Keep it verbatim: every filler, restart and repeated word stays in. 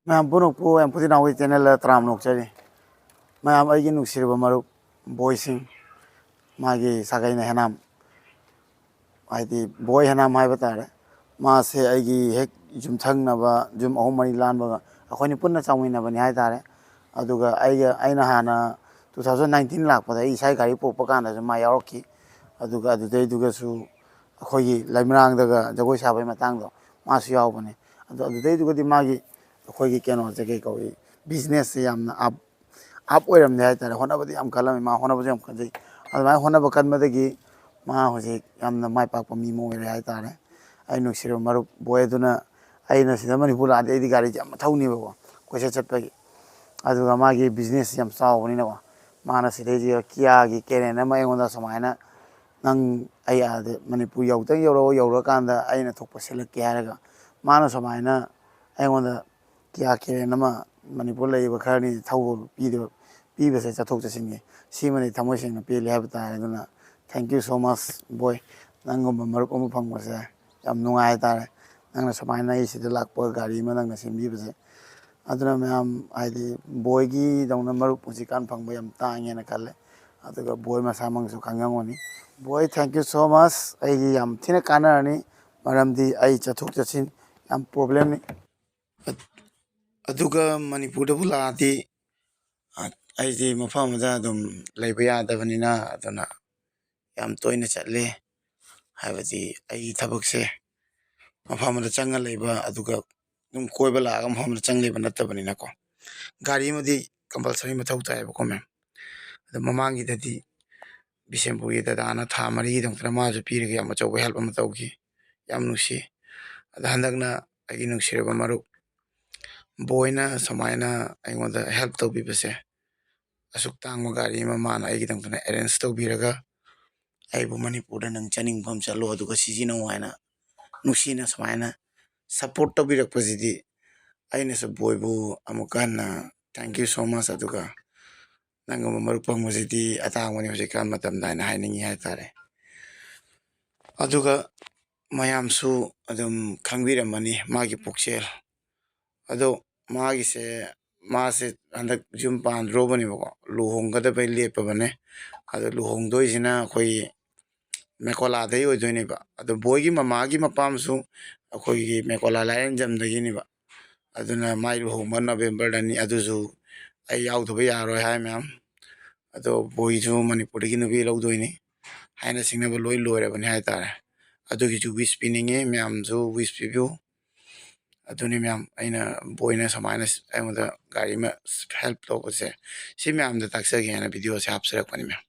ꯃꯌꯥꯝ ꯄꯨꯝꯅꯃꯛꯄꯨ ꯌꯥꯝ ꯄꯨꯊꯤ ꯅꯥꯎꯒꯤ ꯆꯦꯅꯦꯜꯗ ꯇꯔꯥꯝꯅ ꯑꯣꯛꯆꯔꯤ꯫ ꯃꯌꯥꯝ, ꯑꯩꯒꯤ ꯅꯨꯡꯁꯤꯔꯕ ꯃꯔꯨꯞ ꯕꯣꯏꯁꯤꯡ, ꯃꯥꯒꯤ ꯁꯥꯒꯩꯅ ꯍꯦꯅꯥꯝ, ꯍꯥꯏꯗꯤ ꯕꯣꯏ ꯍꯦꯅꯥꯝ ꯍꯥꯏꯕ ꯇꯥꯔꯦ꯫ ꯃꯥꯁꯦ ꯑꯩꯒꯤ ꯍꯦꯛ ꯌꯨꯝꯊꯪꯅꯕ, ꯌꯨꯝ ꯑꯍꯨꯝ ꯃꯔꯤ ꯂꯥꯟꯕꯒ ꯑꯩꯈꯣꯏꯅꯤ ꯄꯨꯟꯅ ꯆꯥꯎꯃꯤꯟꯅꯕꯅꯤ ꯍꯥꯏ ꯇꯥꯔꯦ꯫ ꯑꯗꯨꯒ ꯑꯩꯒ, ꯑꯩꯅ ꯍꯥꯟꯅ two thousand nineteen ꯂꯥꯛꯄꯗ ꯑꯩ ꯏꯁꯥꯒꯤ ꯒꯥꯔꯤ ꯄꯨꯔꯛꯄ ꯀꯥꯟꯗꯁꯨ ꯃꯥ ꯌꯥꯎꯔꯛꯈꯤ꯫ ꯑꯗꯨꯒ ꯑꯗꯨꯗꯩꯗꯨꯒꯁꯨ ꯑꯩꯈꯣꯏꯒꯤ ꯂꯩꯃꯔꯥꯡꯗꯒ ꯖꯒꯣꯏ ꯁꯥꯕꯒꯤ ꯃꯇꯥꯡꯗꯣ ꯃꯥꯁꯨ ꯌꯥꯎꯕꯅꯦ꯫ ꯑꯗꯣ ꯑꯗꯨꯗꯩꯗꯨꯒꯗꯤ ꯃꯥꯒꯤ ꯑꯩꯈꯣꯏꯒꯤ ꯀꯩꯅꯣꯁꯦ ꯀꯩ ꯀꯧꯏ, ꯕꯤꯖꯤꯅꯦꯁꯁꯦ ꯌꯥꯝꯅ ꯑꯞ, ꯑꯞ ꯑꯣꯏꯔꯝꯗꯦ ꯍꯥꯏ ꯇꯥꯔꯦ꯫ ꯍꯣꯠꯅꯕꯗꯤ ꯌꯥꯝ ꯀꯜꯂꯝꯃꯤ, ꯃꯥ ꯍꯣꯠꯅꯕꯁꯨ ꯌꯥꯝ ꯀꯟꯖꯩ꯫ ꯑꯗꯨꯃꯥꯏꯅ ꯍꯣꯠꯅꯕ ꯀꯟꯕꯗꯒꯤ ꯃꯥ ꯍꯧꯖꯤꯛ ꯌꯥꯝꯅ ꯃꯥꯏ ꯄꯥꯛꯄ ꯃꯤ ꯑꯃ ꯑꯣꯏꯔꯦ ꯍꯥꯏ ꯇꯥꯔꯦ꯫ ꯑꯩ ꯅꯨꯡꯁꯤꯔꯕ ꯃꯔꯨꯞ ꯕꯣꯏ ꯑꯗꯨꯅ, ꯑꯩꯅ ꯁꯤꯗ ꯃꯅꯤꯄꯨꯔ ꯂꯥꯛꯑꯗꯤ ꯑꯩꯗꯤ ꯒꯥꯔꯤꯁꯦ ꯌꯥꯝ ꯊꯧꯅꯤꯕꯀꯣ, ꯀꯣꯏꯆꯠ ꯆꯠꯄꯒꯤ꯫ ꯑꯗꯨꯒ ꯃꯥꯒꯤ ꯕꯤꯖꯤꯅꯦꯁꯁꯤ ꯌꯥꯝ ꯆꯥꯎꯕꯅꯤꯅꯀꯣ, ꯃꯥꯅ ꯁꯤꯗꯩꯁꯤꯗ ꯀꯤꯌꯥꯒꯤ ꯀꯦꯔꯦꯟ ꯑꯃ ꯑꯩꯉꯣꯟꯗ ꯁꯨꯃꯥꯏꯅ, "ꯅꯪ ꯑꯩ ꯑꯥꯗ ꯃꯅꯤꯄꯨꯔ ꯌꯧꯗꯪ ꯌꯧꯔꯛꯑꯣ, ꯌꯧꯔꯀꯥꯟꯗ ꯑꯩꯅ ꯊꯣꯛꯄ ꯁꯤꯜꯂꯛꯀꯦ" ꯍꯥꯏꯔꯒ ꯃꯥꯅ ꯁꯨꯃꯥꯏꯅ ꯑꯩꯉꯣꯟꯗ ꯀꯤꯌꯥ ꯀꯦꯔꯦꯟ ꯑꯃ ꯃꯅꯤꯄꯨꯔ ꯂꯩꯔꯤꯕ ꯈꯔꯅꯤ ꯊꯧꯕ ꯄꯤꯗꯕ, ꯄꯤꯕꯁꯦ ꯆꯠꯊꯣꯛ ꯆꯠꯁꯤꯟꯒꯤ, ꯁꯤꯃꯗꯤ ꯊꯃꯣꯏ ꯁꯦꯡꯅ ꯄꯦꯜꯂꯤ ꯍꯥꯏꯕ ꯇꯥꯔꯦ꯫ ꯑꯗꯨꯅ thank you so much ꯕꯣꯏ, ꯅꯪꯒꯨꯝꯕ ꯃꯔꯨꯞ ꯑꯃ ꯐꯪꯕꯁꯦ ꯌꯥꯝ ꯅꯨꯡꯉꯥꯏ ꯍꯥꯏꯇꯥꯔꯦ꯫ ꯅꯪꯅ ꯁꯨꯃꯥꯏꯅ ꯑꯩ ꯁꯤꯗ ꯂꯥꯛꯄ ꯒꯥꯔꯤ ꯑꯃ ꯅꯪꯅ ꯁꯦꯝꯕꯤꯕꯁꯦ꯫ ꯑꯗꯨꯅ ꯃꯌꯥꯝ, ꯍꯥꯏꯗꯤ ꯕꯣꯏꯒꯤꯗꯧꯅ ꯃꯔꯨꯞ ꯍꯧꯖꯤꯛꯀꯥꯟ ꯐꯪꯕ ꯌꯥꯝ ꯇꯥꯡꯉꯦꯅ ꯈꯜꯂꯦ꯫ ꯑꯗꯨꯒ ꯕꯣꯏ ꯃꯁꯥꯃꯛꯁꯨ ꯈꯪꯉꯝꯒꯅꯤ꯫ ꯕꯣꯏ, thank you so much꯫ ꯑꯩꯒꯤ ꯌꯥꯝ ꯊꯤꯅ ꯀꯥꯟꯅꯔꯅꯤ, ꯃꯔꯝꯗꯤ ꯑꯩ ꯆꯠꯊꯣꯛ ꯆꯠꯁꯤꯟ ꯌꯥꯝ ꯄ꯭ꯔꯣꯕ꯭ꯂꯦꯝꯅꯤ꯫ ꯑꯗꯨꯒ ꯃꯅꯤꯄꯨꯔꯗꯕꯨ ꯂꯥꯛꯑꯗꯤ, ꯑ, ꯑꯩꯗꯤ ꯃꯐꯝ ꯑꯃꯗ ꯑꯗꯨꯝ ꯂꯩꯕ ꯌꯥꯗꯕꯅꯤꯅ, ꯑꯗꯨꯅ ꯌꯥꯝ ꯇꯣꯏꯅ ꯆꯠꯂꯦ꯫ ꯍꯥꯏꯕꯗꯤ ꯑꯩꯒꯤ ꯊꯕꯛꯁꯦ ꯃꯐꯝ ꯑꯃꯗ ꯆꯪꯉ ꯂꯩꯕ, ꯑꯗꯨꯒ ꯑꯗꯨꯝ ꯀꯣꯏꯕ ꯂꯥꯛꯑꯒ ꯃꯐꯝ ꯑꯃꯗ ꯆꯪ ꯂꯩꯕ ꯅꯠꯇꯕꯅꯤꯅꯀꯣ꯫ ꯒꯥꯔꯤ ꯑꯃꯗꯤ ꯀꯝꯄꯜꯁꯔꯤ ꯃꯊꯧ ꯇꯥꯏꯌꯦꯕꯀꯣ, ꯃꯦꯝ꯫ ꯑꯗꯣ ꯃꯃꯥꯡꯒꯤꯗꯗꯤ ꯕꯤꯁꯦꯝꯄꯨꯔꯒꯤ ꯗꯗꯥꯅ ꯊꯥ ꯃꯔꯤꯒꯤꯗꯃꯛꯇ ꯃꯥꯁꯨ ꯄꯤꯔꯒ ꯌꯥꯝ ꯑꯆꯧꯕ ꯍꯦꯜꯞ ꯑꯃ ꯇꯧꯈꯤ꯫ ꯌꯥꯝ ꯅꯨꯡꯁꯤ꯫ ꯑꯗꯣ ꯍꯟꯗꯛꯅ ꯑꯩꯒꯤ ꯅꯨꯡꯁꯤꯔꯕ ꯃꯔꯨꯞ ꯕꯣꯏꯅ ꯁꯨꯃꯥꯏꯅ ꯑꯩꯉꯣꯟꯗ ꯍꯦꯜꯞ ꯇꯧꯕꯤꯕꯁꯦ, ꯑꯁꯨꯛ ꯇꯥꯡꯕ ꯒꯥꯔꯤ ꯑꯃ ꯃꯥꯅ ꯑꯩꯒꯤꯗꯃꯛꯇꯅ ꯑꯦꯔꯦꯟꯖ ꯇꯧꯕꯤꯔꯒ, ꯑꯩꯕꯨ ꯃꯅꯤꯄꯨꯔꯗ ꯅꯪ ꯆꯠꯅꯤꯡꯕ ꯃꯐꯝ ꯆꯠꯂꯣ ꯑꯗꯨꯒ ꯁꯤꯖꯤꯟꯅꯧ ꯍꯥꯏꯅ ꯅꯨꯡꯁꯤꯅ ꯁꯨꯃꯥꯏꯅ ꯁꯞꯄꯣꯔꯠ ꯇꯧꯕꯤꯔꯛꯄꯁꯤꯗꯤ, ꯑꯩꯅꯁꯨ ꯕꯣꯏꯕꯨ ꯑꯃꯨꯛꯀ ꯍꯟꯅ thank you so much꯫ ꯑꯗꯨꯒ ꯅꯪꯒꯨꯝꯕ ꯃꯔꯨꯞ ꯐꯪꯕꯁꯤꯗꯤ ꯑꯇꯥꯡꯕꯅꯤ ꯍꯧꯖꯤꯛꯀꯥꯟ ꯃꯇꯝꯗ ꯍꯥꯏꯅ ꯍꯥꯏꯅꯤꯡꯉꯤ ꯍꯥꯏꯇꯥꯔꯦ꯫ ꯑꯗꯨꯒ ꯃꯌꯥꯝꯁꯨ ꯑꯗꯨꯝ ꯈꯪꯕꯤꯔꯝꯃꯅꯤ ꯃꯥꯒꯤ ꯄꯨꯛꯆꯦꯜ꯫ ꯑꯗꯣ ꯃꯥꯒꯤꯁꯦ ꯃꯥꯁꯦ ꯍꯟꯗꯛ ꯌꯨꯝ ꯄꯥꯟꯗ꯭ꯔꯣꯕꯅꯦꯕꯀꯣ, ꯂꯨꯍꯣꯡꯒꯗꯕꯩ ꯂꯦꯞꯄꯕꯅꯦ꯫ ꯑꯗꯣ ꯂꯨꯍꯣꯡꯗꯣꯏꯁꯤꯅ ꯑꯩꯈꯣꯏꯒꯤ ꯃꯦꯀꯣꯂꯥꯗꯩ ꯑꯣꯏꯗꯣꯏꯅꯦꯕ꯫ ꯑꯗꯣ ꯕꯣꯏꯒꯤ ꯃꯃꯥꯒꯤ ꯃꯄꯥꯝꯁꯨ ꯑꯩꯈꯣꯏꯒꯤ ꯃꯦꯀꯣꯂꯥ ꯂꯥꯏꯔꯦꯟꯖꯝꯗꯒꯤꯅꯦꯕ꯫ ꯑꯗꯨꯅ ꯃꯥꯏ ꯂꯨꯍꯣꯡꯕ ꯅꯕꯦꯝꯕꯔꯗꯅꯤ꯫ ꯑꯗꯨꯁꯨ ꯑꯩ ꯌꯥꯎꯗꯕ ꯌꯥꯔꯣꯏ ꯍꯥꯏ ꯃꯌꯥꯝ꯫ ꯑꯗꯣ ꯕꯣꯏꯁꯨ ꯃꯅꯤꯄꯨꯔꯗꯒꯤ ꯅꯨꯄꯤ ꯂꯧꯗꯣꯏꯅꯤ꯫ ꯍꯥꯏꯅ ꯁꯤꯡꯅꯕ ꯂꯣꯏ ꯂꯣꯏꯔꯕꯅꯤ ꯍꯥꯏꯇꯥꯔꯦ꯫ ꯑꯗꯨꯒꯤꯁꯨ ꯋꯤꯁ ꯄꯤꯅꯤꯡꯉꯤ, ꯃꯌꯥꯝꯁꯨ ꯋꯤꯁ ꯄꯤꯕꯤꯌꯨ꯫ ꯑꯗꯨꯅꯤ ꯃꯌꯥꯝ, ꯑꯩꯅ ꯕꯣꯏꯅ ꯁꯨꯃꯥꯏꯅ ꯑꯩꯉꯣꯟꯗ ꯒꯥꯔꯤ ꯑꯃ ꯍꯦꯜꯞ ꯇꯧꯕꯁꯦ, ꯁꯤ ꯃꯌꯥꯝꯗ ꯇꯥꯛꯆꯒꯦ ꯍꯥꯏꯅ ꯚꯤꯗꯤꯑꯣꯁꯦ ꯍꯥꯞꯆꯔꯛꯄꯅꯤ ꯃꯌꯥꯝ꯫